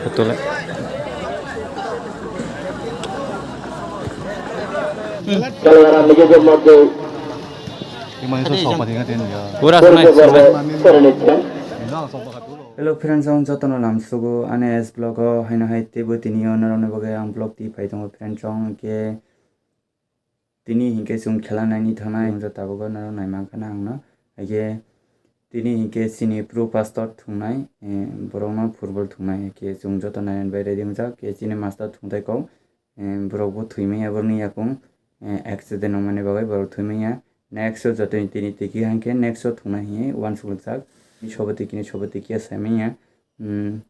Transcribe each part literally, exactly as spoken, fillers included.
Photo le. Kalau orang begitu mau Pura sunai, sunai. Hello friends, ang jotono lamsugo ani S vlog o haino hai teibo tini o norokni bagwi ang vlog twi phai tongo friends, ang khe tini hinkhe chwng khela naini thangnai, wngkha tabuk o norok naimankha na ang no. Haikhe tini hinkhe chini pro pastor thungnai, eh, borokno football thungnai, haikhe chwng joto nainani bai ready wngjak, khe chini master thungtai kok, eh, borok bo thwi manya borokni yakung, eh, accident wngmani bagwi borok thwi manya. Next o joto tini tiki hinkhe next o thungnai hinwi uansukjak, sobo tiki ni sobo tiki ya sai manya. Hmm.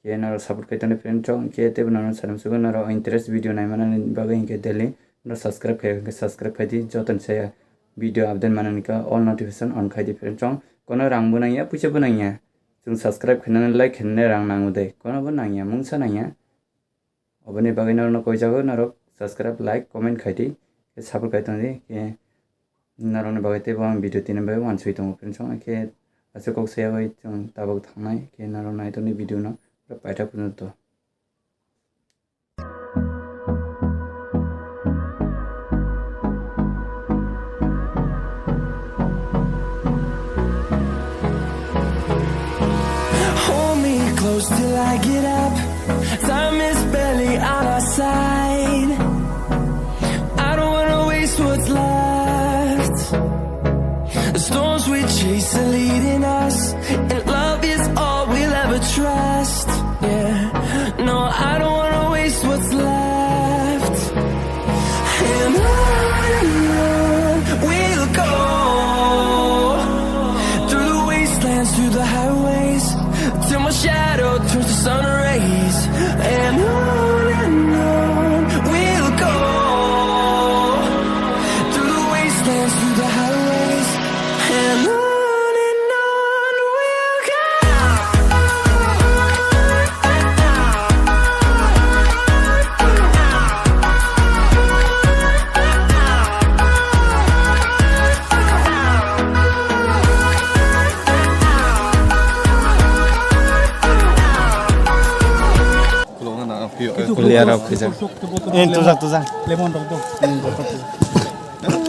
Khe norok support khai tongnai friend chong, khe teibo norok sanam sugo norok interest video naimanani bagwi hinkhe daily norok subscribe khai, hinkhe subscribe khai di, joto ni saya video update manani khe all notification on khai di friend chong. Kono rang bo nangya, puisa bo nangya, chwng subscribe khainani like khainani rang nango de, kono bo nangya, mungsa nangya. Oboni bagwi norokno koijago, norok subscribe, like, comment khai di, khe support khai tong di, khe norokni bagwi teibo ang video tini bai uansugwi tongo friends, chong khe aswk kok sayagwi chwng tabuk thangnai, khe norok nai tongdi video no paithak phunukgo. Hold me close till I get up. Time is barely on our side. I don't wanna waste what's left. The storms we chase are leading us, and love is all we'll ever trust. Yeah, no, I don't wanna waste what's left. And on and on we'll go, through the wastelands, through the highways, till my shadow turns to sun rays. And on and on we'll go, through the wastelands, through the highways, and on and on we'll go. Player of the Eh, tuja, tuja. Lemon dong, dong.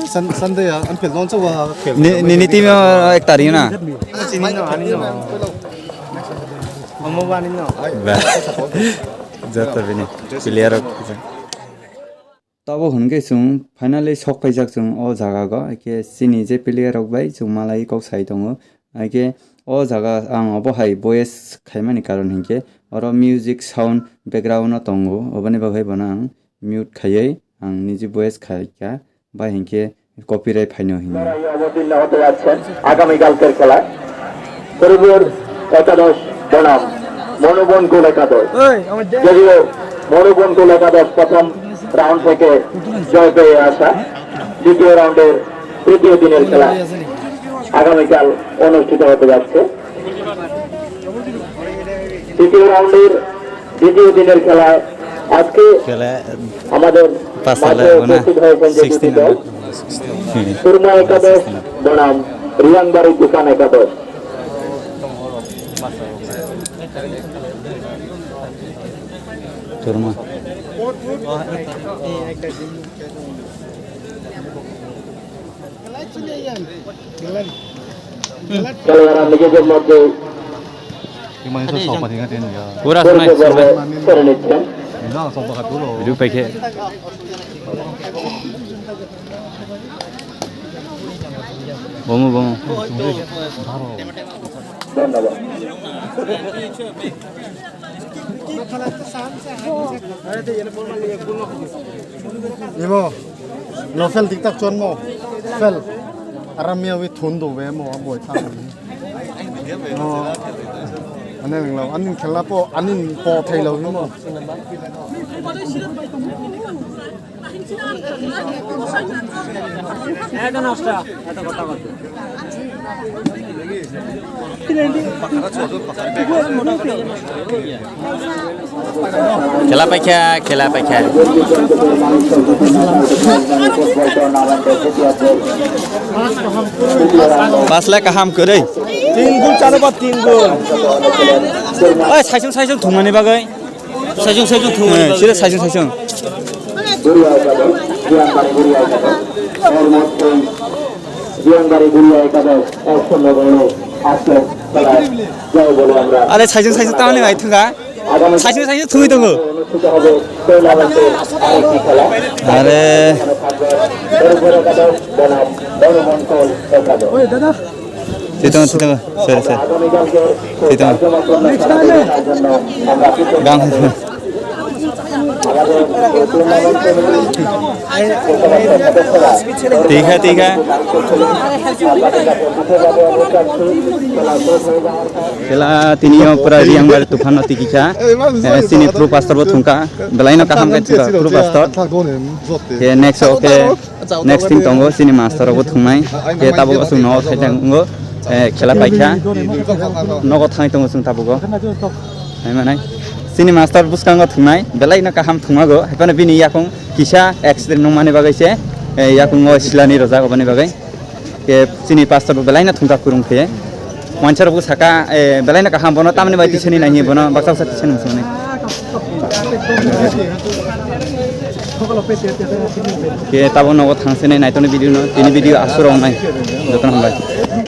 San-, Sunday ya, an phel non chawa phel. Ni, ni, ni team ek tari na. Ani no, ani no. Omo ba ani no. Ba. Jata bini. Player of the Tabo hwnkhe chwng finally sok paijak chwng o jaga go, haikhe chini je player rok bai chwng malai kok sai tongo, haikhe o jaga ang obo hai voice khaimani karon hinkhe oro music sound background o tongo, oboni bagwi bono ang mute khaiwi ang niji voice khaikha, bai hinkhe copyright phaino hinwi. লড়াইয়ে অবতীর্ণ হতে যাচ্ছেন আগামীকালকের খেলায়। হরিপুর একাদশ বনাম মনোবন গোল একাদশ। যদিও মনোবন গোল একাদশ প্রথম রাউন্ড থেকে জয় পেয়ে আসা, দ্বিতীয় রাউন্ডের তৃতীয় দিনের খেলা আগামীকাল অনুষ্ঠিত হতে যাচ্ছে। তৃতীয় রাউন্ডের দ্বিতীয় দিনের খেলায় আজকে খেলা আমাদের পাঁচ মাঠে খেলা, মানে, উপস্থিত হয়েছেন যে দুটি sixteen দল। Surbhma Ekadosh বনাম রিয়াংবাড়ি তুফান একাদশ। Surbhma. খেলোয়াড়রা নিজেদের মধ্যে Pura sunai, sunai. Video paikhe. Bomo, bomo. ধন্যবাদ। Ibo, no fel tik tak chon mo. Fel. Aram ya wi thun do be mo, boi thang. No. Ane nang lo, anin khela po, anin po thai lo mo. Khela paikha, khela paikha. Pasla kaham kwrwi. Tin gun chalo ba tin gun. Oi, saisung saisung thumani bagwi. Saisung saisung thumani bagwi. Sira saisung saisung. Are saisung saisung tamani bai thunga. Saisung saisung thumui tongo. Are. Titong titong. Sorry sorry. Titong. Gang. Tikha tikha. Kela tini o pura Riang Bari Tuphan no tikikha. Eh, sini Pro Pastor bo thungkha. Belai no kaham khe thungkha Pro Pastor. Ke next o ke next thing tongo sini master rok bo thungnai. Ke tabuk aswk no thai tongo. Eh, khela paikha. Nogo thangwi tongo chwng tabugo. Hai manai. Sini master bwskango thungnai. Belai no kaham thungmago. Hai phano bini yakung kisa accident nungmani bagwi se. Eh, yakungo silani rwjak oboni bagwi. Ke chini pastor bo belai no thungkha kurung khe. Wansa rok saka, eh, belai no kaham bono tamni bai tisani nai bono baksa baksa tisani musuni. Ke tabo nogo thangsinai naitoni video no, tini video asuro wngnai. Jotono hambai.